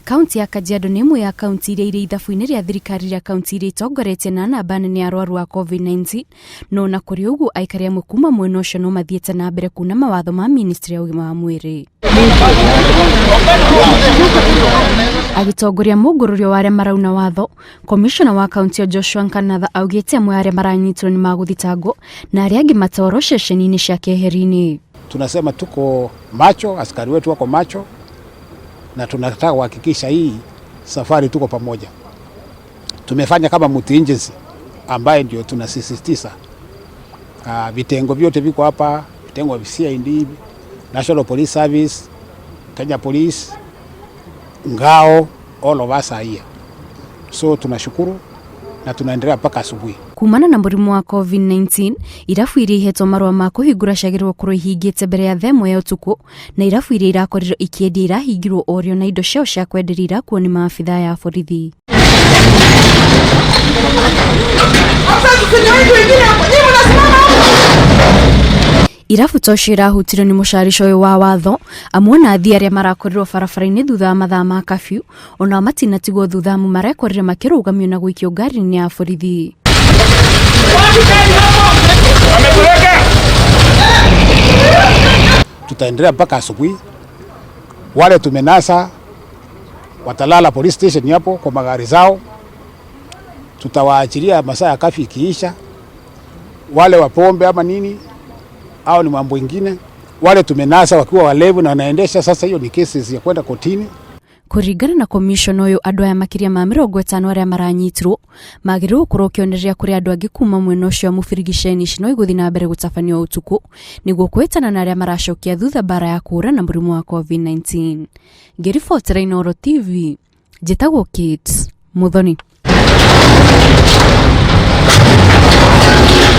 Kaunti ya Kajiado nĩ ĩmwe ya kaunti iria irĩ ithabu-inĩ rĩa thirikari rĩa kaunti iria itongoretie na namba nene ya arwaru a COVID-19. No ona kũrĩ ũguo, aikari amwe kuma mwena ũcio no mathiĩte na mbere kuna mawatho ma ministry ya ũgima wa mwĩrĩ. Agĩtongoria mũngũrũrio wa arĩa marauna watho, komishona wa kaunti ya Joshua Nkanatha augĩte amwe arĩa maranyitirwo nĩ magũthitangwo na arĩa angĩ matwarwo ceceni-inĩ cia keheri-inĩ. Tunasema tuko macho, askari wetu wako macho na tunataka kuhakikisha hii safari tuko pamoja. Tumefanya kama multi agency ambaye ndio tunasisitiza vitengo vyote viko hapa, vitengo vya CID, National Police Service, Kenya Police, Ngao, all of us are here. So tunashukuru na tunaendelea mpaka asubuhi. Kumana na mũrimũ wa COVID-19, irabu iria ihetwo marũa ma kũhingũra ciagĩrĩirwo gũkorwo ihingĩte mbere ya thaa ĩmwe ya ũtukũ, na irabu iria irakorirwo ikĩendia irahingirwo o rĩo na indo ciao cia kwenderia irakuo nĩ maabithaa ya borithi. Irabu to cio irahutirio nĩ mũcarico ũyũ wa watho, amu ona athii arĩa marakorirwo barabara-inĩ thutha wa mathaa ma kabiũ onao matinatigwo thutha amu marekorire makĩrũgamio na gũikio ngari-inĩ ya borithi. Tutaendelea mpaka asubuhi. Wale tumenasa watalala police station hapo kwa magari zao, tutawaachilia masaa ya kafi ikiisha. Wale wa pombe ama nini au ni mambo ingine, wale tumenasa wakiwa walevu na wanaendesha, sasa hiyo ni cases ya kwenda kotini. Kũringana na komishona ũyũ, andũ aya makĩria ma 50 arĩa maranyitirwo magĩrĩirwo gũkorwo kĩonereria kũrĩ andũ angĩ kuma mwena ũcio amu birigiceni ici no igũthiĩ na mbere gũtabanio ũtukũ nĩguo kũhĩtana na arĩa maracokia thutha mbara ya kũhũrana na mũrimũ wa COVID-19. Ngĩribotera Inooro TV, njĩtagwo Kate Muthoni.